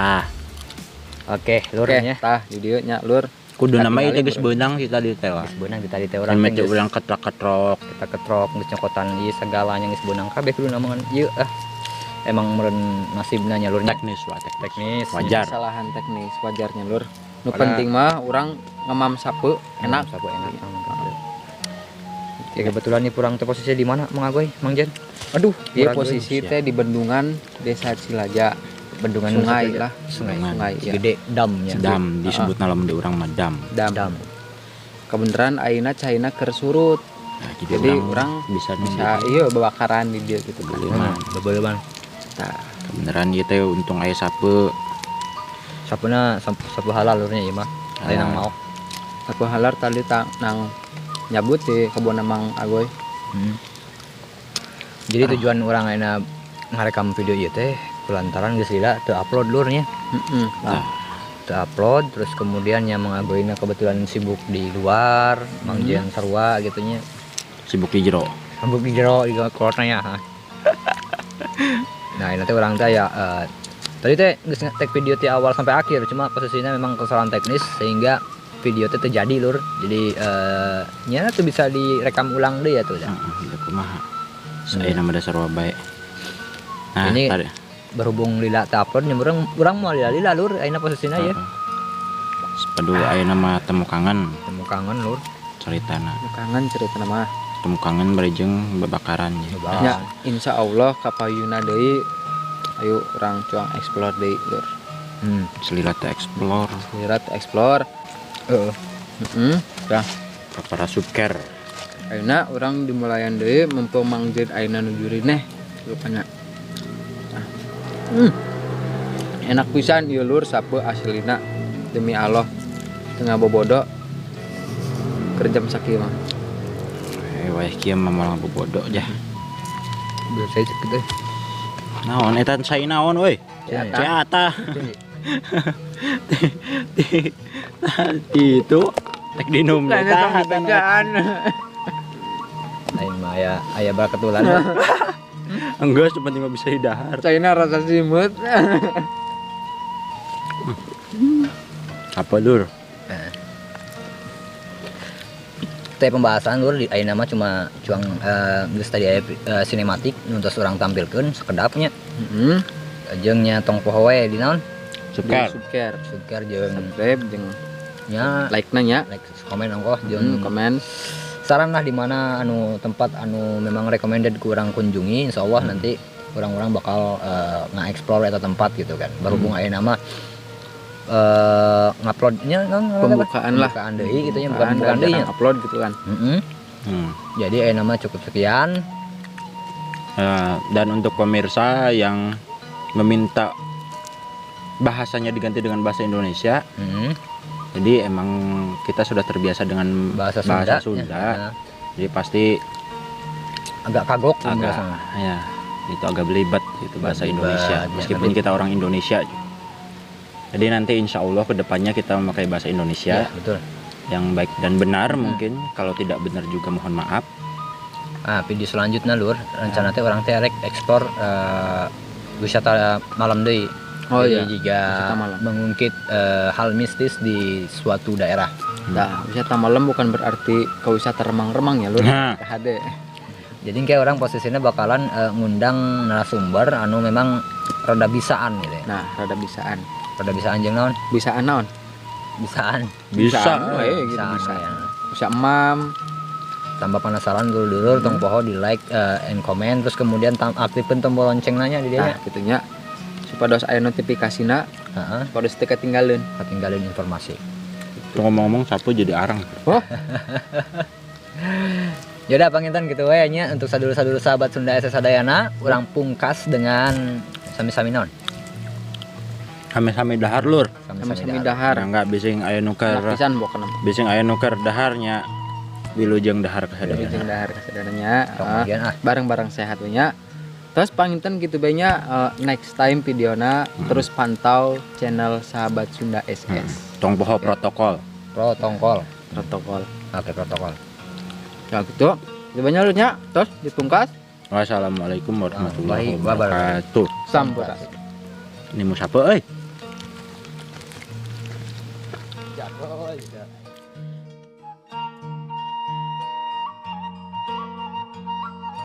Ah, Oke, lur Oke, nya. tah di dieu nya, lur. Kudu nama Katingali itu geus beunang kita di teh lah. Geus beunang di tadi teh urang Kan teh mece geus urang ketrok-ketrok. Kita ketrok geus nyokotan ieu segalanya geus beunang kabeh kudu nama ieu ah. Emang meureun nasibna nya, lur, nya. Teknis lah, teknis. Teknis. Wajar. Kesalahan teknis wajarnya, lur. Nu Padahal- penting mah urang ngemam sape enak. Sapu enak. Ya, kebetulan nih kurang teh posisi di mana, Mang Agoy, Mang Jen? Aduh, ieu Murag posisi euy. teh di bendungan Desa Cilaja. Bendungan Sungai Cilaja. lah. Sungai. Sungai, ya. Gede damnya. Dam disebut lamun di urang mah dam. Dam. Dam. Kebenaran ayeuna caina keur surut. Nah, jadi, Jadi urang urang bisa bisa iya babakaran di dieu gitu kan. Beuleman. Bebeuleman. Tah, Kebenaran ieu teh untung aya sape. Sapuna sapu halal lurnya ieu mah. Lain Halal. nang mau. Sapu halar tadi tang nang nyabut di kebun Mang Agoy. Jadi tujuan urang ayeuna ngarekam video ieu teh kulantaran geus lila teu upload, lur, nya. Heeh. Tah. Teu upload, terus kemudian nya Mang Agoyna kebetulan sibuk di luar, Mang Jian sarua gitu nya. Sibuk di jero. Sibuk di jero di kolotna ya. Nah, ini teh urang teh ya tadi teh geus nge-tag video ti awal sampai akhir, cuma posisinya memang kesalahan teknis sehingga video teh terjadi, lur. Jadi nya tuh bisa direkam ulang deh ya tuh ya. Heeh, gitu kumaha. Saya nama dasar wae. Nah, Ini- tadi. Berhubung lila teu upload nya urang urang mau lila-lila, lur, ayeuna posisinya ya. Sepadu aya nama temu kangen. Temu kangen, lur. Ceritana. Kangen cerita mah. Temu kangen bari jeung babakaran ya. Babakaran. Ya, insya Allah kapayuna deui ayo urang cuang explore deui, lur. Selila teh explore. Lirat explore. Heeh. Heeh. Dah. Ka para subker. Ayeuna urang dimulayan deui mumpung Mang Jed ayeuna nu jurineh rupanya. Nah. Enak pisan ieu, lur, sape aslina, demi Allah. Tengah bobodo keur jam sakieu mah. Eh, wayah kieu mah moal bobodo jah. Biar saya cek deh. Naon eta cai naon euy? Ya, Cai ata. Itu tek dinum eta. Aing mah aya aya baketulan. Enggak, penting mah bisa didahar. Caina rasa simut. Apa, lur? Teh pembahasan, lur, di ayeuna mah cuma cuang geus tadi aya sinematik nu tos urang tampilkeun sekedapnya. Heeh. Jeung nya tong poho we di naon? Subker. Subscribe. Subscribe jeung Subscribe jeung nya like nanya. Like komen ongkoh jeung komen. Saran lah di mana anu tempat anu memang recommended ku urang kunjungi, insyaallah nanti orang-orang bakal nge-explore eta tempat gitu kan. Berhubung ayeuna mah nguploadnya non Pembukaan lah. Pembukaan deui gitu nya, bukan Bukan pembukaan deui nya. upload gitu kan. Heeh. Jadi ayeuna mah cukup sekian. Dan untuk pemirsa yang meminta bahasanya diganti dengan bahasa Indonesia, jadi emang kita sudah terbiasa dengan Bahasa Sunda. bahasa Sunda. Ya. Jadi pasti Agak kagok agak bahasa. Ya itu agak belibet itu bahasa Belibet, Indonesia ya, meskipun tapi- kita orang Indonesia. Jadi nanti insya Allah kedepannya kita memakai bahasa Indonesia Ya, betul. yang baik dan benar. Mungkin kalau tidak benar juga mohon maaf. Ah, video selanjutnya, lur, rencana teh urang teh rek explore wisata malam deui. Oh Jadi iya. jika Wisata malam. mengungkit hal mistis di suatu daerah. Nah, wisata malam bukan berarti ke wisata remang-remang ya, lur. Nah. KHD. Jadi kayak urang posisinya bakalan ngundang narasumber anu memang rada bisaan gitu ya. Nah, rada bisaan. Rada bisaan jeung naon? Bisaan naon? Bisaan. Bisa. Bisaan we gitu Bisaan, bisa. ya. Bisa emam. Tambah penasaran dulur-dulur, tong poho di like and comment, terus kemudian aktifkan tombol lonceng nanya di Nah, dia. gitu nya. Supados aya notifikasina, Heeh, supados teu ketinggalan. ketinggalan informasi. Tuh, ngomong-ngomong sapu jadi arang. Yaudah, panginten gitu we nya untuk sadulur-sadulur sahabat Sunda SS Sadayana, urang pungkas dengan sami-sami naon? Sami-sami dahar, lur. Sami-sami dahar. Nah, enggak bising aya nuker. Enak pisan pokokna. Bising aya nuker daharnya, wilujeng dahar kasadayana. Wilujeng dahar kasadayana. Tong bagian ah. Bareng-bareng sehat we nya. Terus panginten gitu bae nya, next time videona terus pantau channel Sahabat Sunda SS. Tong poho protokol. Protokol. Protokol. Oke, protokol. Ya gitu. Gitu banyak lu nya. Terus dipungkas. Wassalamualaikum warahmatullahi Warahmatullahi wabarakatuh. Sampurasun. Ini mau siapa euy? Gitu.